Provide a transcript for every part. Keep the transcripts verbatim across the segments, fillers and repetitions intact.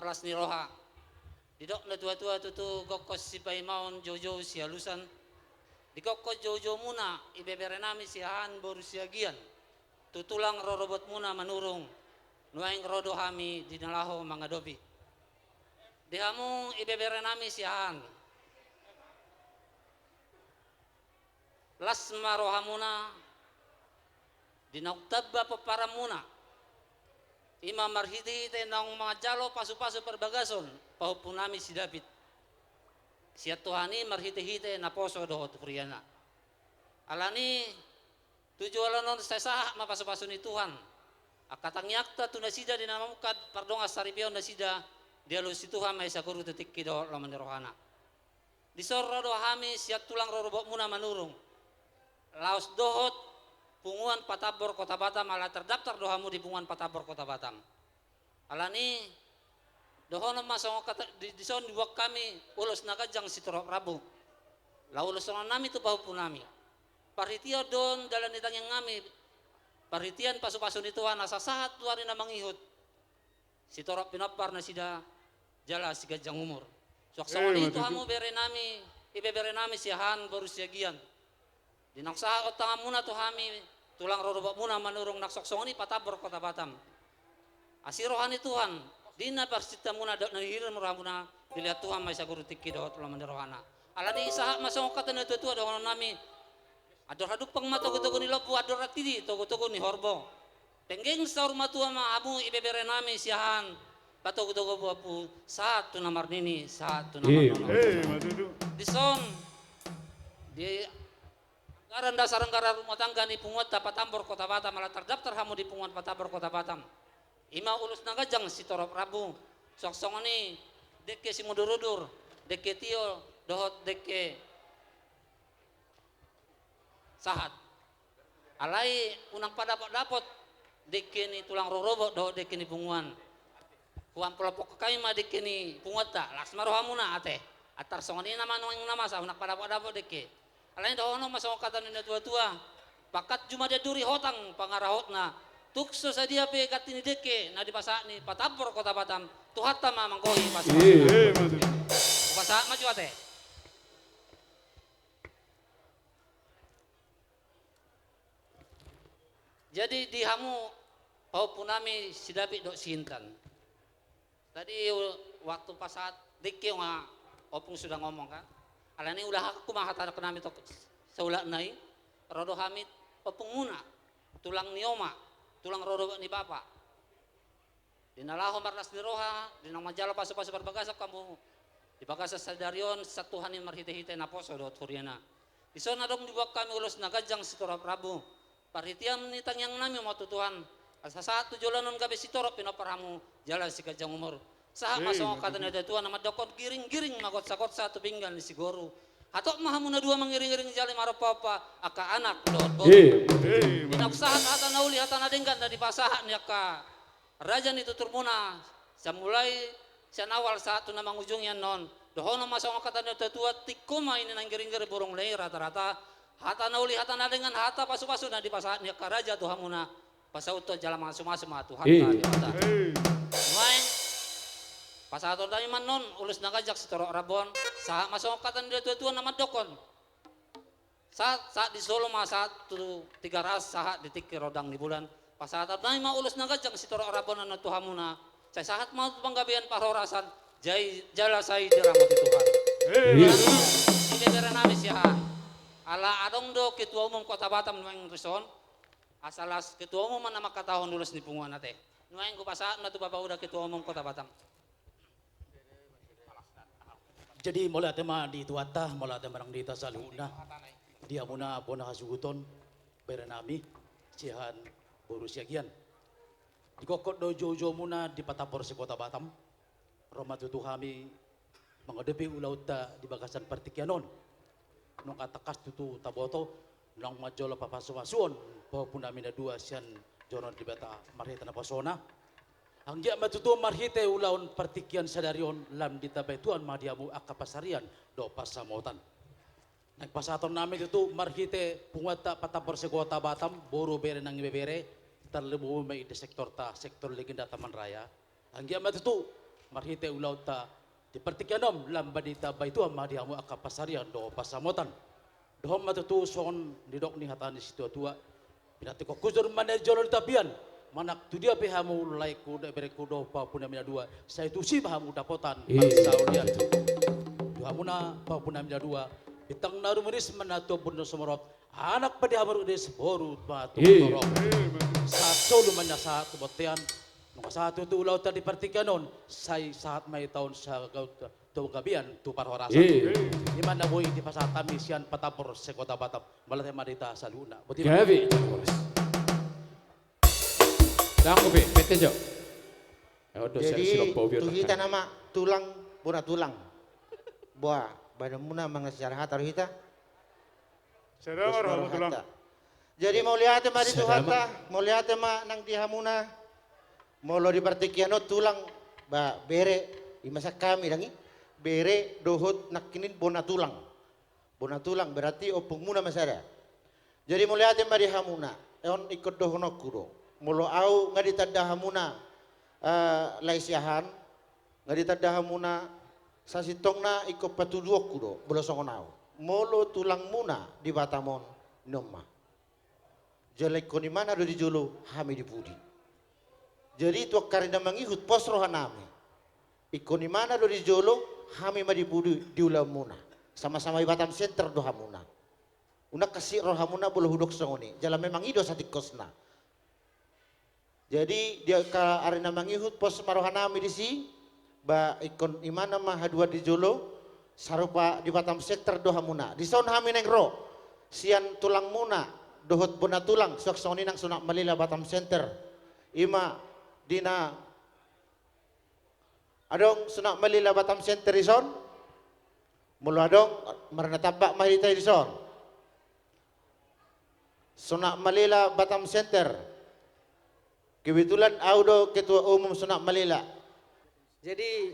Las ni roha. Didok na tua-tua tutu, gokhon sipaimaon, joujou sialusan. Digokhon joujoumuna, ibeberenami Siahaan boru Siagian, tu tulang rorobotmuna Manurung, nuaeng ro do hami di na laho mangadopi. Di hamu ibeberenami Siahaan, las ma rohamuna di naung tamba pomparanmuna, i ma marhitehite naung manjalo pasupasu parbagason pahompunami si David. Sian Tuhan i marhitehite naposo dohot huriana. Alani, tu joloan on sai sahat ma pasupasu ni Tuhan angka tangiangta tu nasida di na mamungka pardongansaripeon nasida, dialusi Tuhan ma i saguru tu tingki dohot lomo ni rohana. Dison ro do hami sian tulang rorobotmuna Manurung, laos dohot Punguan Patambor Kota Batam, ala tardaftar do hamu di Punguan Patambor Kota Batam. Alani, dohonon ma songon hata di, dison diboan hami ulos na ganjang sitorop rambu. Laho ulosononnami tu pahompunami. Parhitean do on dalan ni tangiangnami, parhitean pasupasu ni Tuhan asa sahat tu ari na mangihut, sitorop pinompar nasida jala siganjang umur. Suang songon i tu hamu berenami, ibeberenami Siahaan boru Siagian. Di naung sahat ontanganmuna tu hami, tulang rorobotmuna Manurung, nang suang songon i Patambor Kota Batam. Asi roha ni Tuhan, di na parsintamuna dohot na nihirim rohamuna, dilehon Tuhan ma i saguru tingki dohot lomo ni rohana. Alani i sahat ma songon hata ni na tua-tua dohononnami: Andor hadumpang ma togu-togu ni lombu, andor rantidi togu-togu ni horbo. Tenggeng saur matua ma hamu ibeberenami Siahaan, patogu-togu boapu, sahat tu na marnini, sahat tu na marnono. Dison, di anggaran dasar anggaran rumah tangga ni punguanta Patambor Kota Batam, ala tardaftar hamu di Punguan Patambor Kota Batam, i ma ulos na ganjang sitorop rambu. Suang songon i dengke simudur-udur, dengke tio dohot dengke sahat. Alai unang padapot-dapot dengke ni tulang rorobot dohot dengke ni punguan. Huampolophon hami ma dengke ni punguanta, las ma rohamuna ate. Antar songon i nama nuaeng na masa, unang padapot-dapot dengke. Alai dohonon ma songon hata ni na tua-tua: Pangkat jumadi anduri, hotang pangarahutna. Tung so sadia pe ganti ni dengke na dipasahat ni Patambor Kota Batam, Tuhanta ma manggohi pasu-pasu. Hupasahat ma jo ate. Jadi di hamu pahompunami si David dohot si Intan. Tadi waktu pasahat dengke nga Ompung sudah ngomong kan. Alani ulahanku ma hata nami tu saulak nai, ro do hami ompungmuna, tulang ni oma, tulang rorobot ni bapa. Di na laho marlas ni roha, di na manjalo pasu-pasu parbagason hamu di bagasan sadari on, sahat tu Tuhan i marhite-hite naposo dohot huriana. Dison adong diboan hami ulos na ganjang sitorop rambu. Parhitean ni tangiangnami ma tu Tuhan, asa sahat tu joloan on gabe sitorop pinompar hamu jala siganjang umur. Sahat ma songon hata ni na tua-tua na mandokkon: Giring-giring ma gonsa-gonsa tu pinggan ni sigoru. Hatop ma hamu na dua mangiring-iring jala marompa-ompa angka anak dohot boru. Di naung sahat hata na uli hata na denggan na dipasahat ni angka raja ni tuturmuna, sian mulai sian awal sahat tu na mangujungi annon. Dohonon ma songon hata ni na tua-tua: Tingko ma i na ingger-ingger burung na i rata-rata. Hata na uli hata na denggan, hata pasu-pasu na dipasahat ni angka raja tu hamuna, pasauthon jala mamasu-masu ma Tuhanta Debata. Nuaeng pasahatonnami ma annon ulos na ganjang sitorop rambu on. Sahat ma songon hata ni na tua-tua na mandokkon: Sahat, sahat di solu ma sahat tu Tigaras, sahat di tingki rondang ni bulan. Pasahatonnami ma ulos na ganjang sitorop rambu on annon tu hamuna. Sai sahat ma tu panggabean parhorasan, jala sai diramoti Tuhan. Ibeberenami Siahaan, ala adong do ketua umum Kota Batam nuaeng dison, asa laos ketua umum ma na mangkatahon ulos ni punguan ate. Nuaeng hupasahat ma tu bapa uda ketua umum Kota Batam. Jadi mauliate ma di Tuhanta, mauliate ma nang di hita saluhutna. Di hamuna bona hasuhuton, berenami Siahaan boru Siagian. Digokhon do joujoumuna di Patambor se-Kota Batam, ro ma tutu hami mangadopi ulaonta di bagasan partingkian on. Nunga tangkas tutu taboto naung manjalo papasu-pasuon pahompunami na dua sian joro ni Debata marhite naposona. Anggiat ma tutu marhite ulaon partingkian sadari on lam ditambai Tuhan ma di hamu angka pansarian dohot pansamotan. Naeng pasahatonnami tutu marhite punguanta Patambor se-Kota Batam, boru, bere nang ibebere, tarlumobi ma i di sektorta, sektor legenda Taman Raya. Anggiat ma tutu Marhite ulaonta di partingkian on, lam ma di tabai tua ma di hamu angka pansarian dohot pansamotan. Dohot ma tutu songon nidok ni hata ni situatua: Pinantikhon hujur ma na di jolo ni tapian, manang tu dia pe hamu laengku dohot berengku dohot pahompu nami na dua, sai tusi ma hamu dapotan. Iya. Parsaulian tu hamuna pahompu nami na dua, bintang na rumiris ma na tu ombun na sumorop, anak ma di hamu rumiris, boru ma tu torop. Iya. Sahat solu ma na sahat tu bontean. Nunga sahat tutu ulaonta di partingkian on, sai sahat ma hita on sagabe tu panggabean tu parhorasan. Iya. I ma na boi dipasahat hami sian Patambor se-Kota Batam. Mauliate ma di hita saluhutna. Boti ma. Gabe. Jadi tu hita nama tulang bona tulang. Boa, baenonmuna manang sian hata do hita. Jadi mauliate ma di Tuhanta, mauliate ma nang di hamuna. Molo di partingkian on tulang, ba, bere, i ma sian hami dang i. Bere dohot nangkining bona tulang. Bona tulang berarti ompungmuna ma sada. Jadi mauliate ma di hamuna. On ingkon dohononku do. Molo au nga ditanda hamuna, eh, lae siahaan, nga ditanda hamuna, sasintongna ingkon patuduhonku do, molo songon au. Molo tulangmuna di Batam on, ninna ma. Jala ingkon imana do di jolo, hami di pudi. Jadi tu angka ari na mangihut pos rohanami. Ingkon imana do di jolo, hami ma di pudi di ulaonmuna. Sama-sama di Batam Center do hamuna. Unang hansit rohamuna molo hudok songon i. Jala memang i do satingkosna. Jadi di angka ari na mangihut pos ma rohanami disi, ba ingkon imana ma haduan di jolo, sarupa di Batam Center do hamuna. Dison hami naeng ro, sian tulangmuna, dohot bona tulang, suang songon i nang Sunat Malela Batam Center. I ma di na adong Sunat Malela Batam Center dison. Molo adong, marnatamba ma hita dison. Sunat Malela Batam Center. Kebetulan au do ketua umum Sunat Malela. Jadi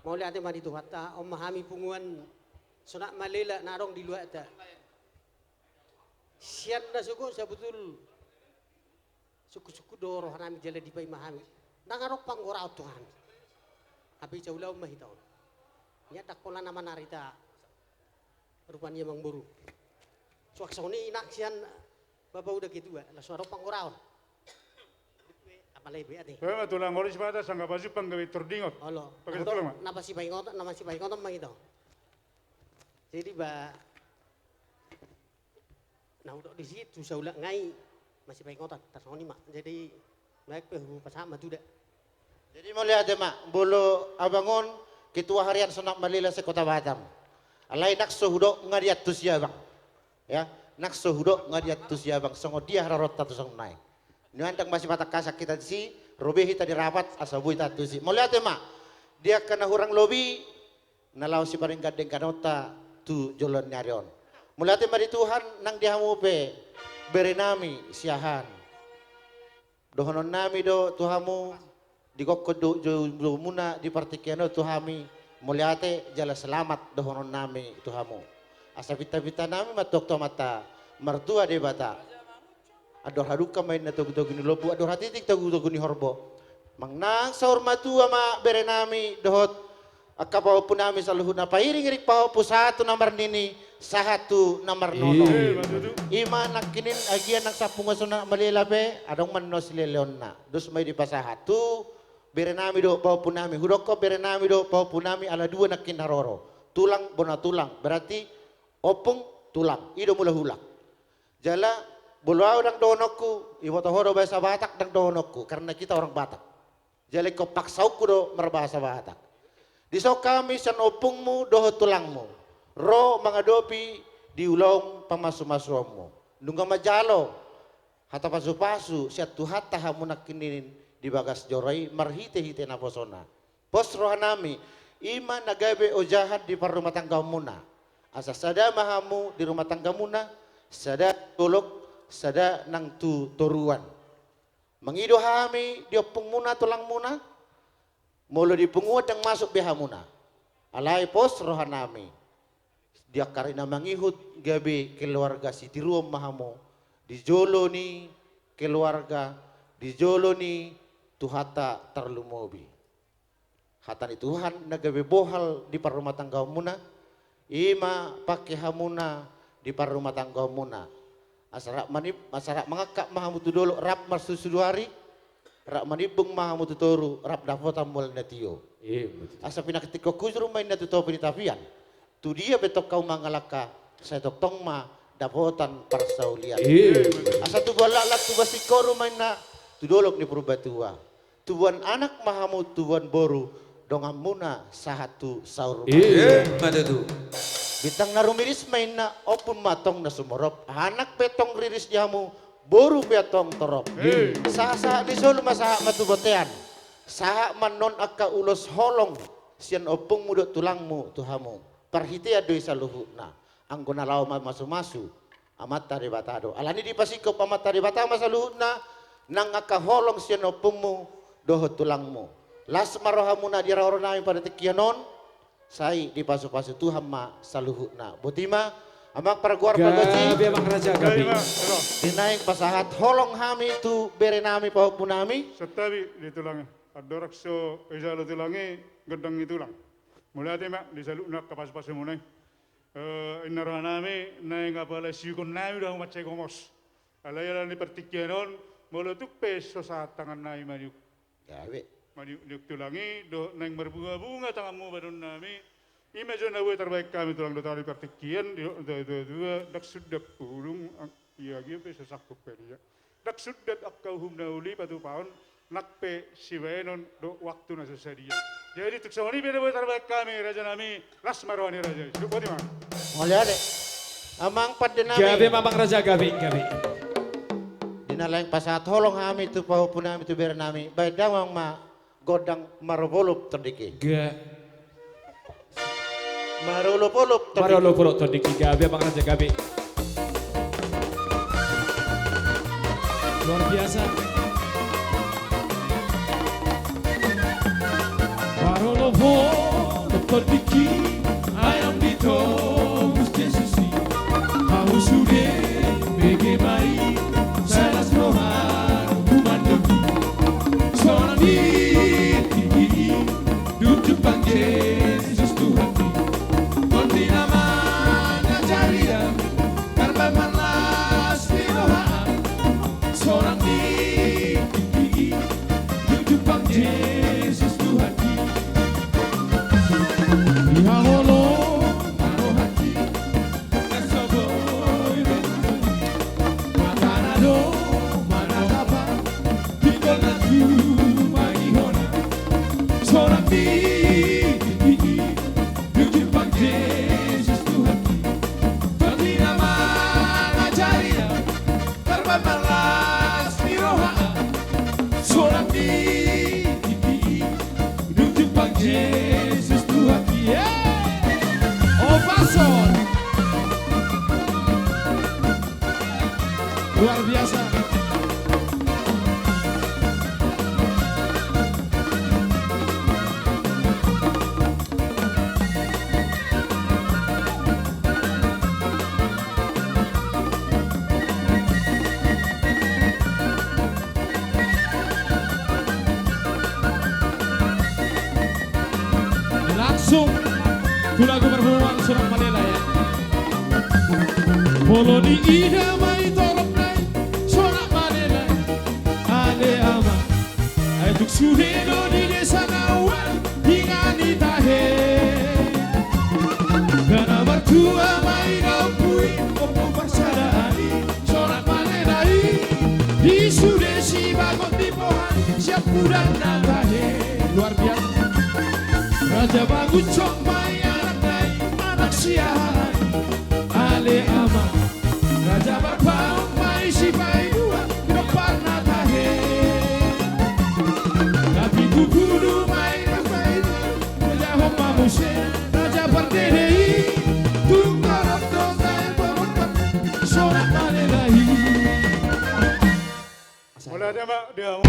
mauliate ma di Tuhanta, on ma hami punguan Sunat Malela na adong di luatta. Sian na sogot sabutul sungkun-sungkun do rohanami jala dipaima hami. Ndang adong panggoraon tu hami. Hape ijai ulaon ma hita on. Nian ndang pola na manarita rupani amangboru. Suang songon i nang sian bapa uda ketua, langsung adong panggoraon. Apalagi be ate. Ba tulang, olo sipata sanggah pajumpang gabe tordingot. Olo. Pakai tulang ma. Na masipaingoton, na masipaingoton ma hita on. Jadi ba na hudok disi tu saulak nai masipaingotan, tarsongon i ma. Jadi baen pe hupasahat ma tu da. Jadi mauliate ma, molo abang on ketua harian Sunat Malela se-Kota Batam. Alai nang so hudok nga diantusi abang. Ya, nang so hudok nga diantusi abang. Songon dia haroroanta tu songon nai. Nian ndang masipatangkasan hita disi, ro be hita di rapat, asa boi taantusi. Mauliate ma. Di angka na hurang lobi, na laho siparinggandengganonta tu joloan ni ari on. Mauliate ma di Tuhan nang di hamu pe berenami siahaan. Dohononnami do tu hamu, digokkon do joujou muna di partingkian on tu hami, mauliate jala selamat dohononnami tu hamu. Asa pinta-pintanami ma tu Amanta Martua Debata. Andor hadungka ma inna togu-togu ni lombu, andor hatiti togu-togu ni horbo. Manang saur matua ma berenami dohot angka pahompunami saluhutna, pairing-iring pahompu sahat tu na marnini, sahat tu na marnono. Iya. I ma nangkining agia nang sampung Sunat Malela pe, adong ma annon sileleonna. Dos ma i dipasahat tu berenami dohot pahompunami. Hudokkon berenami dohot pahompunami ala dua nangkin haroro. Tulang, bona tulang. Berarti ompung, tulang. I do mula hulak. Jala, molo au ndang dohononku, iboto ho do bahasa Batak, ndang dohononku, karena kita orang Batak. Jala ingkon paksaonku do marbahasa Batak. Dison hami sian ompungmu dohot tulangmu, ro mangadopi di ulaon pamasu-masuonmu. Nunga manjalo hata pasu-pasu sian Tuhanta hamu nangkining di bagas joro i marhite-hite naposona. Pos rohanami, i ma na gabe ojahan di parrumatanggaonmuna. Asa sada ma hamu di rumatanggamuna, sada di dolok, sada nang tu toruan. Mangido hami di ompungmuna, tulangmuna, molo di punguan ndang masuk be hamuna. Alai pos rohanami. Di angka ari na mangihut gabe keluarga sitiruon ma hamu. Di jolo ni keluarga, di jolo ni Tuhanta tarlumobi. Hata ni Tuhan na gabe bohal di parrumatanggaonmuna, i ma pangke hamuna di parrumatanggaonmuna. Asa rap manib-, asa rap mangangkat ma hamu tu dolok, rap marsusuduari, rap manimbung ma hamu tu toru, rap dapotan mual na tio. Asa pinangkithon hujur ma inna tu topi ni tapian. Tu dia pe tong hamu mangalangka, sai tongtong ma dapotan parsaulian. Asa tubuan laklak tubuan singkoru ma inna tu dolok ni Purbatua. Tubuan anak ma hamu tubuan boru, donganmuna sahat tu saur matua. Bintang na rumiris ma inna, ompung ma tong na sumorop, anak pe tong riris di hamu, boru pe tong torop. Sahat-sahat ni solu ma sahat ma tu bontean. Sahat ma annon angka ulos holong sian ompungmu dohot tulangmu tu hamu. Parhitean do i saluhutna. Anggo na laho mamasu-masu, Amanta Debata do. Alani dipasingkop Amanta Debata ma saluhutna, nang angka holong sian ompungmu dohot tulangmu. Las ma rohamuna di haroro nami pada tingki on, sai dipasu-pasu Tuhan ma saluhutna. Boti ma, amang pargoar pagosi. Gabe, amang raja, gabe. Di naeng pasahat holong hami tu bere nami pahompu nami. Santabi di tulang i. Andorang so ijalo tulang i, gondang ni tulang. Mauliate ma di saluhutna angka pasu-pasumuna i. Eh, inna roha nami, naeng apala siukon nami do hamu mansai gomos. Alai ala ni partingkian on, molo tung pe so sahat tangan nami maniuk. Maniuk-niuk tulang i, dohot naeng marbunga-bunga tanganmu baenon nami. I ma jo na boi tarbahen hami tulang dohot ala ni partingkian, didok na tua-tua, ndang sundat pulung, ang-, ia gia pe so sangkup pe dia. Ndang sundat angka uhum na uli patupaon, nang pe sibaenon dohot waktu na so sadia. Jadi tung songon i pe na boi tarbahen hami raja nami, las ma roha ni raja i. Boti ma. Mauliate. Amang pande nami. Gabe ma amang raja, gabe, gabe. Di na naeng pasahat holong hami tu pahompu nami tu bere nami, baen damang ma gondang marolop-olop tondingki. Ga. Marolop-olop tondingki. Marolop-olop tondingki, gabe amang raja, gabe. Luar biasa. Marolop-olop tondingki, ayam ditobus Jesus i. Hamu sude bege ma i, sai las rohangku mandok i. Sonang di tingki i, dung jumpang Jesus Tuhanki. Tondi na mangajari au, tarbahen marlas ni roha au. Sonang di tingki i, dung jumpang Jesus Tuhanki. Di haholongan rohangki, na so boi be, mata na do manatap au, pinggol na tumangi hona. Sonang di tingki i, dung jumpang Jesus Tuhanki. Tondi na mangajari au, tarbahen marlas ni roha au. Sonang di tingki i, dung jumpang Jesus Tuhanki. Opa son. Luar biasa. Langsung tu lagu marbohal Sonak Malela, ya. Molo diida ma i torop nai, Sonak Malela i, ale ama. Ai tung sude do di desa na ualu, inganan ni tahe. Dang na martua ma i na ompu i, ompu parsadaan i, Sonak Malela i. Di sude Sibagot di Pohan, sian pudan na tahe. Luar biasa. Raja Baguncong ma i anakna i, anak siahaan i, ale ama. Raja Barbaon ma i Sipaibua, di Domparna tahe. Tapi Pupulu ma i Rafael, raja on ma muse, Raja Pardede i, tung torop do tahe, torop do tahe, Sonak Malela i. Mauliate ma di hamu.